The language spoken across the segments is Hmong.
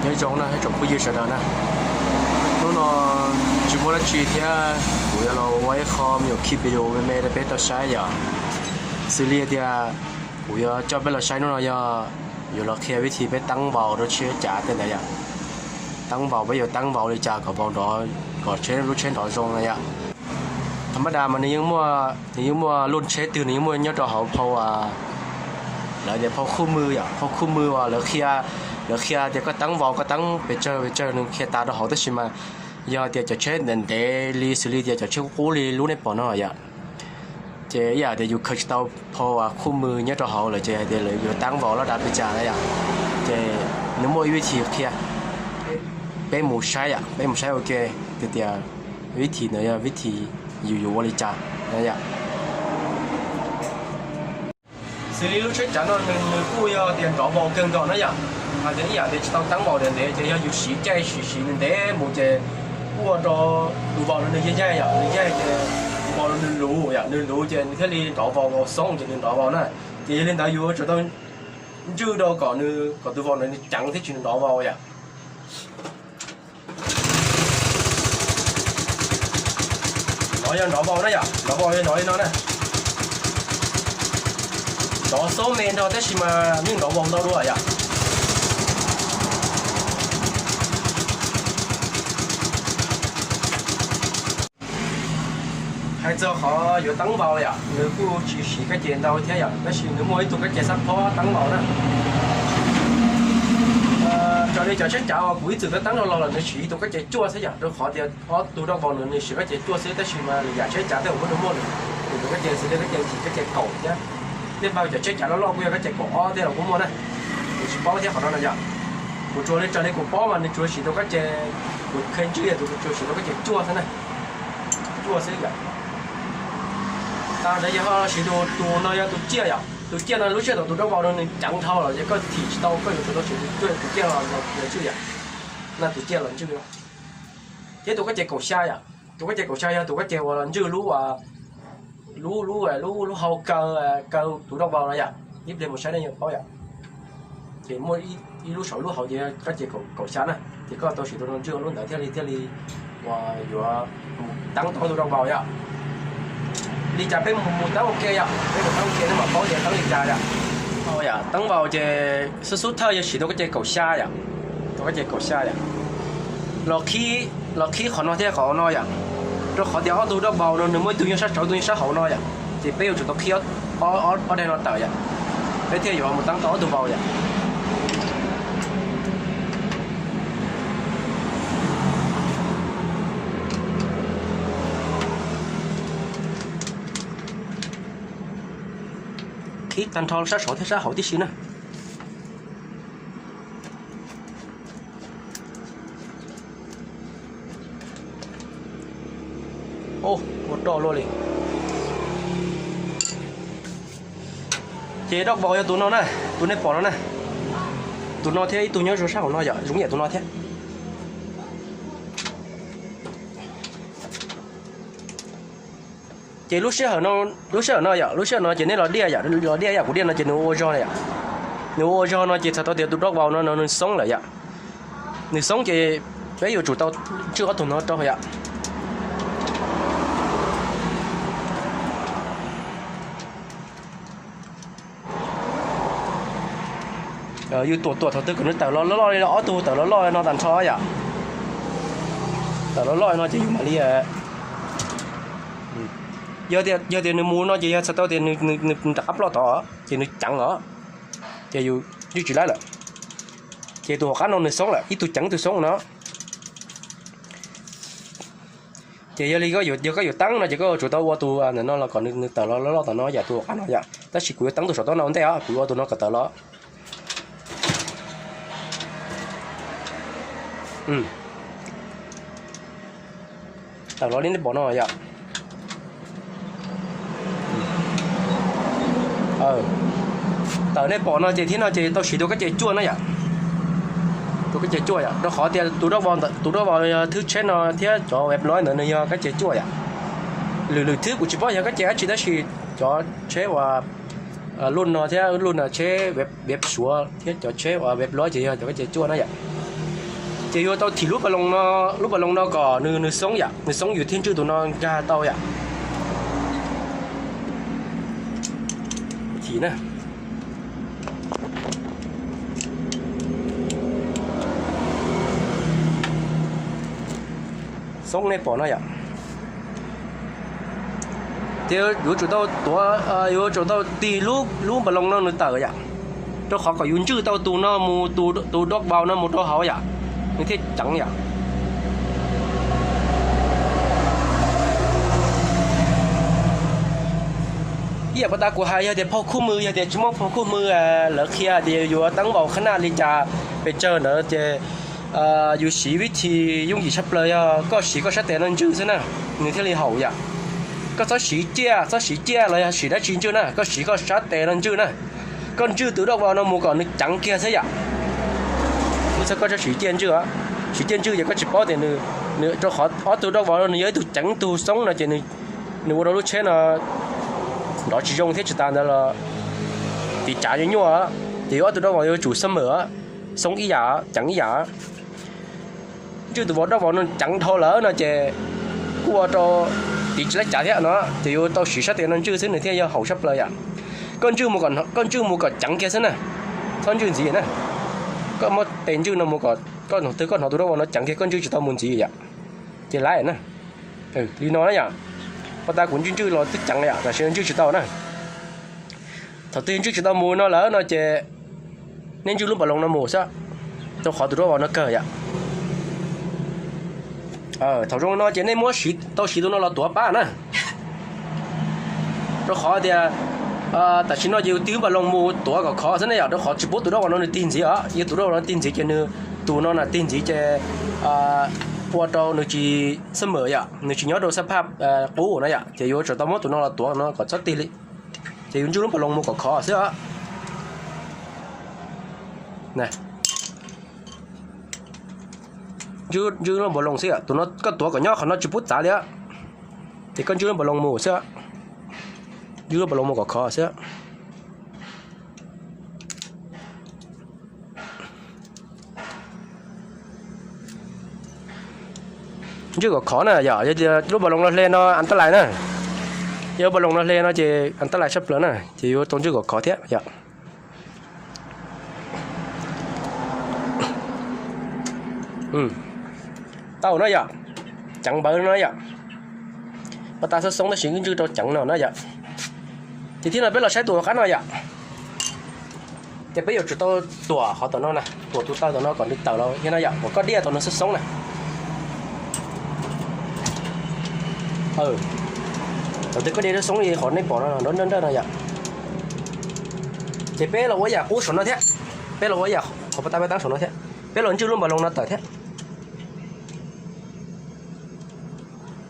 Nyob zoo na ib tsoom phooj ywg sawv daws na, hnub no tsis muaj dab tsi thiab kuv yuav los ua ib qho me nyuam clip video me me rau peb tau saib yom. Xws li tias kuv yuav coj peb los saib hnub no yog yuav los qhia vib thi peb teeb vau rau tsheb cav tej ntawd yom. Teeb vau peb yuav teeb vau li cas kom vau nrov, kom tsheb lub tsheb nrov zoo na yom. Tham ma das mas nws yeej muaj, nws yeej muaj luj tsheb twg nws yeej muaj nyob rau hauv phau, lawv tias phau khuj mw yom, phau khuj mw uas lawv qhia, lawv qhia tias koj teeb vau koj teeb pes tsawg pes tsawg nws qhia tas rau hauv, tab sis mas yog tias cov tsheb ntev ntev li xws li tias cov tsheb qub qub li lub nej pom no yom, ces ib yam tias yus khaws tsis tau phau khuj mw nyob rau hauv lawm ces hais tias lawv yuav teeb vau loj dav pes tsawg na yom. Ces nws muaj ib vib thi qhia, peb mus saib yom, peb mus saib ua ke tias tias vib thi ntawd yog vib thi yus yuav ua li cas na yom. Xws li lub tsheb cav no nws kuj yog tias nrov vau kawg nkaus na yom. Hais tias ib yam tias tsis tau teeb vau ntev ntev ces yog yus siv caij siv siv ntev ntev mus ces ua rau tus vau no nws yaig yaig yom, nws yaig ces tus vau no nws luv yom, nws luv ces nws thiaj li nrov vau, vau xoob ces nws nrov vau na. Ces yog li ntawd yus tsum tau ntswj rau kom nws, kom tus vau no nws ceev thiab tsis nrov vau yom. No yog nrov vau na yom, nrov vau yog nrov li no na. Nrov xoob me nrog tab sis mas yeej nrov vau ntau dua yom. Hais txog qhov yuav teeb vau yom, nws kuj tsis siv kab ces ntau thiab yom, tab sis nws muaj ib tug kab ces xab phob teeb vau na. Raws li cov tsheb cav uas kuv ib txwm teeb teeb los los nws siv ib tug kab ces cuaj xwb yom, rau qhov tias ob tug doj vau no nws siv kab ces cuaj xwb, tab sis mas lwm yam tsheb cav tej uas kuj muaj lwm tus kab ces xws li kab ces yim, kab ces kaum thiab. Tej npawg cov tsheb cav loj loj kuj yog kab ces kaum ob tej los kuj muaj na. Kuv tsis paub thiab qhov no na yom. Kuv tsuas li raws li kuv paub mas nws tsuas siv tau kab ces, kuv kheev ntswj yog tus tsuas siv tau kab ces cuaj xwb na. Cuaj xwb yom. Tas ntawd yog ho siv tus, tus no yog tus ciaj yom. Tus ciaj no lub sij hawm tus doj vau no nws ceev dhau lawm ces koj thim tsis tau, koj yuav tsum tau siv tus ciaj los ntswj yom. No tus ciaj los ntswj. Thiab tus kab ces kaum xya yom. Tus kab ces kaum xya yog tus kab ces uas los ntswj lub, lub, lub, lub hau kaw, kaw tus doj vau no yom. Ib pliag mus saib nej yeej paub yom. Ces muaj ib lub saum lub hauv ces kab ces kaum xya na, ces koj tau siv tus no ntswj lub ntawd thiaj li, thiaj li uas yuav mus teeb tau tus doj vau yom. Li cas peb mus, mus teeb ua ke yom, peb mus teeb ua ke nej mam paub tias teeb li cas yom. Yom, teeb vau ces xub xub thawj yog siv tus kab ces kaum xya yom, tus kab ces kaum xya yom. Los qhib, los qhib qhov no thiab qhov no yom, rau qhov tias ob tug doj vau no nws muaj ib tug nyob sab saud, ib tug nyob sab hauv no yom, ces peb yuav tsum tau qhib ob, ob daim no tawm yom, peb thiaj yuav mus teeb tau ob tug vau yom. Qhib tag nrho sab saud thiab sab hauv tib si na. Ua roj luaj li. Ces doj vau yog tus no na, tus nej pom no na. Tus no thiab ib tug nyob sab hauv no yom, zoo yam tus no thiab. Ces lub sij hawm no, lub sij hawm no yom, lub sij hawm no ces nej los diaj yom, los diaj yam kuv diaj no ces nws ua ua zog yom. Nws ua ua zog no ces txhais tau tias tus doj vau no nws xoob lawm yom. Nws xoob ces peb yuav tsum tau ntswj ob tug no rau yom. Yus tuam tuam thaum twg kom nws tawm los loj loj li ob tug tawm los loj no tag nrho yom. Tawm los loj no ces yus mam li, yog tias nws mus no ces yog txhais tau tias nws rov qab ploj tod ces nws ceev os, ces yus ntswj tsis laib lawm. Ces tus hauv qab no nws xoob lawm, ib tug ceev ib tug xoob no. Ces yog li koj yuav, yog koj yuav teeb no ces koj yuav tsum tau ua tus ntawm no los kom nws tawm los loj loj tom no yam tus hauv qab no yom. Tab sis kuv yuav teeb tus saum toj no ua ntej os, kuv yuav ua tus no kom tawm los. Tawm los li nej pom no yom. Tawm nej pom no ces thiab no ces tau siv tus kab ces cuaj na yom. Tus kab ces cuaj yom, rau qhov tias tus doj vau, tus doj vau thwb tsheb no thiab cov vep no ntawd nws yog kab ces cuaj yom. Lwm lwm thwb kuv tsis paub yog kab ces dab tsi tab sis cov tsheb uas luj no thiab luj no tsheb vep suav thiab cov tsheb uas vep lob ces yog cov kab ces cuaj na yom. Ces yuav tau thim lub pas loos no, lub pas loos no kom nws nws xoob yom, nws xoob yus thiaj ntswj tus no nkag tau yom. Thim na. Xoob nej pom no yom. Ces yuav tsum tau tuav, yuav tsum tau tig lub pas loos no nws tawm yom, rau qhov kom yus ntswj tau tus no mus, tus doj vau no mus rau hauv yom, nws thiaj ceev yom. Ib yam pas tas kuv hais, yog tias phauj khub mws, yog tias tsis muaj phauj khub mws lawv qhia tias yuav teeb vau qhab naj li cas pes tsawg ntawd ces yus siv vib thi yooj yim tshaj plaws yog koj siv koj sab tes no ntswj xwb na, nws thiaj li haum yom. Koj txhob siv ciaj, txhob siv ciaj los yog siv dab tsi ntswj na, koj siv koj sab tes no ntswj na. Koj ntswj tus doj vau no mus kom nws ceev kiag xwb yom. Txhob koj txhob siv ciaj ntswj, siv ciaj ntswj ces koj tsis paub tias nws, rau qhov ob tug doj vau no nws yog ib tug ceev tug xoob no ces nws ua rau lub tsheb no nrov tsis zoo thiab tsis tas ntawd los tiv cav nyuaj nyuaj, ces yuav ob tug doj vau yuav tsum xab mawm, xoob ib yam, ceev ib yam. Ntswj tus vau doj vau no ceev dhau lawm no ces kuj ua rau tiv tsis laib cav thiab no, ces yuav tau siv sab tes no ntswj xwb nws thiaj yog haum tshaj plaws yom. Koj ntswj mus kom, koj ntswj mus kom ceev kiag xwb na, txhob ntswj ntxiv na. Koj muab tes ntswj no mus kom koj hnov twg koj hnov tus doj vau no ceev kiag koj ntswj tsis tau mus ntxiv yom, ces laib na. Li no na yom, pas tas kuv ntswj ntswj los twb ceev yom, tam sim no ntswj tsis tau na. Thaum twg ntswj tsis tau mus no lawm no ces nej ntswj lub pas loos no mus xwb, rau qhov tus doj vau no kawg yom. Thaum zoo no ces nej muab tau siv tus no los tuav pab na. Rau qhov tias tam sim no ces yus tig lub pas loos mus tuav kom khov xwb ne yom, rau qhov tsis pub tus doj vau no nws tig ntxiv os, yog tus doj vau no tig ntxiv ces nws, tus no na tig ntxiv ces ua rau nws tsis xab mawm yom, nws tsis nyob rau xab phaj qub no yom, ces yuav tsum tau muab tus no los tuav no kom txhob tig li. Ces yus ntswj lub pas loos mus kom khov xwb os. Ntswj lub pas loos xwb, tus no koj tuav kom nyob qhov no tsis pub txav li, ces koj ntswj lub pas loos mus xwb, ntswj lub pas loos mus kom khov xwb. Ntswj kom khov na yom, yog tias lub pas loos no hle no an tab lais na, yog lub pas loos no hle no ces an tab lais tshaj plaws na, ces yuav tau ntswj kom khov thiab yom. Tau no yom, ceev npawv no yom. Pas tas xoob xoob tab sis ntswj rau ceev no na yom. Ces thiab no peb los saib tus qab no yom. Ces peb yuav tsum tau tuam qhov tom no na, tuam tus taw tom no kom nws tawm los yog no yom, kom koj diaj tau nws xoob xoob na. Thaum twg koj diaj xoob xoob li qhov nej pom no nrov nrawj nrawj no yom, ces peb los ua yam qub saum no thiab, peb los ua yam qhov pas tas peb tab saum no thiab, peb los ntswj lub pas loos no tawm thiab.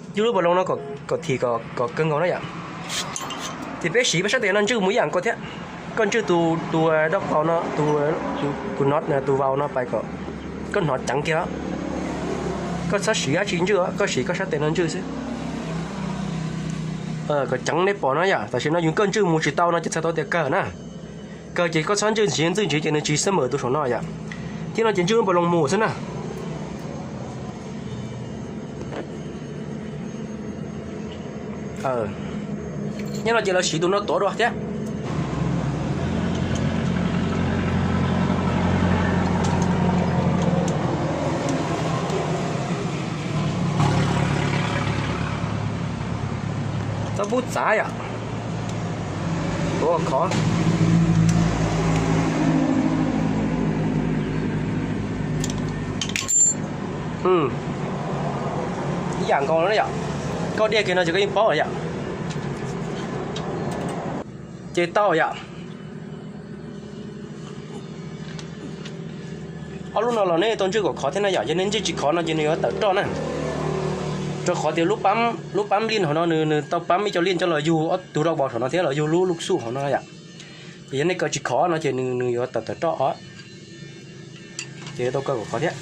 Ntswj lub pas loos no kom thim kom kawg nkaus na yom. Ces peb siv peb sab tes no ntswj mus ib yam nkaus thiab. Koj ntswj tus, tus doj vau no, tus, tus no, tus vau no pais kom koj hnov ceev kiag. Koj txhob siv dab tsi ntswj, koj siv koj sab tes no ntswj xwb. Kom ceev nej pom no yom, tam sim no yus koj ntswj mus tsis tau no ces txhais tau tias kawg na. Kawg ces koj txhob ntswj ntxiv, ntswj ntxiv ces nws tsis xab mawm tus saum no yom. Thiab no ces ntswj lub pas loos mus xwb na. Nyob no ces lawv siv tus no tuav dua thiab. Txhob pub txav yom. Tuav khov. Ib yam nkaus no yom. Koj diaj kiag no ces koj yeej paub yom. Ces tau yom. Ob lub no los nej tau ntswj kom khov thiab na yom, yog nej ntswj tsis khov no ces nws yuav tawm roj na. Rau qhov tias lub pab lij hauv no nws tau pab ib co lij coj los yug ob tug rau vau saum no thiab los yug lub lub xuj hauv no yom. Ces yog nej kaw tsis khov no ces nws yuav tawm tawm roj os. Ces yuav tau kaw kom khov thiab.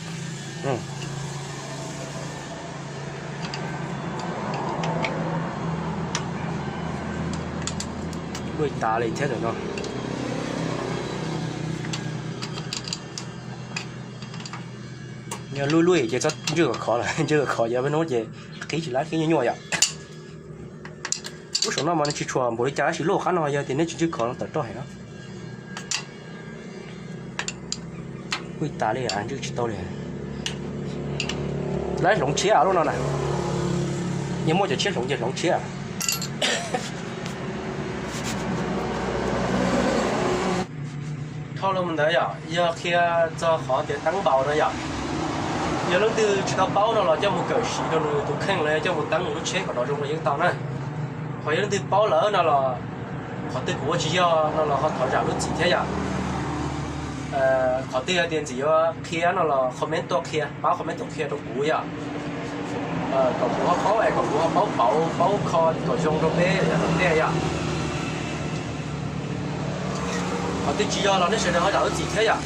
Luaj tas li thiab ntawm no. Yog luj luj ces txhob ntswj kom khov lawm, ntswj kom khov ces peb hnub ces qhib tsis laib, qhib nyuaj nyuaj yom. Lub saum no mas nws tsis tshua npaum li cas tab sis lub qab no yog tias nej tsis ntswj khov no tawm roj heev na. Ua tas li, ntswj tsis tau li. Lawv hloov tshiab lub no na. Yog muaj cov tshiab hloov ces hloov tshiab. Dhau los mus ntawd yom, yog qhia txog qhov tias teeb npaus no yom. Yog leej twg tsis tau paub no los coj mus kawm siv rau nws tus kheej los yog coj mus teeb nws lub tsheb kom nrov zoo los yeej tau na. Ho yog leej twg paub lawm no los qhov twg kuv ua tsis yog no los ho thov zam lub txim thiab yom. Qhov twg yog tias ntxim yuav qhia no los comment tuaj qhia, pab comment tuaj qhia rau kuv yom. Kom kuv ho paub es kom kuv ho paub pauv, paub kho kom zoo rau peb yav tom ntej yom. Qhov twg tsis yog los nej sawv daws ho zam lub txim thiab yom.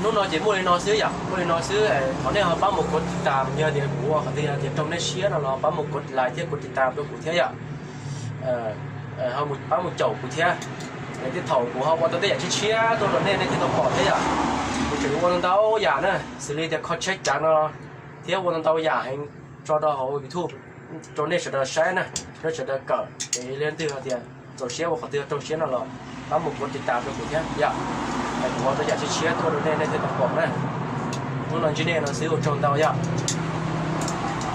Hnub no ces muaj li no xwb yom, muaj li no xwb. Thov nej ho pab mus kuv tiv tam, yog tias kuv ua qhov twg yog tias raug nej siab no los pab mus kuv like thiab kuv tiv tam rau kuv thiab yom. Ho pab mus caum kuv thiab. Tej thaum kuv ho ua tau tej yam tshiab tshiab tuaj rau nej, nej thiaj tau pom thiab yom. Kuv tseem ua ntau ntau yam na, xws li tias kho tsheb cav no thiab ua ntau ntau yam heev tso rau hauv YouTube rau nej sawv daws saib na, nej sawv daws kawm. Es leej twg hais tias txaus siab ua qhov twg raug siab no los pab mus kuv tiv tam rau kuv thiab yom. Kuv ua tau yam tshiab tshiab tuaj rau nej, nej thiaj tau pom na. Hnub no ntsib nej no xwb, ua tsaug ntau yom.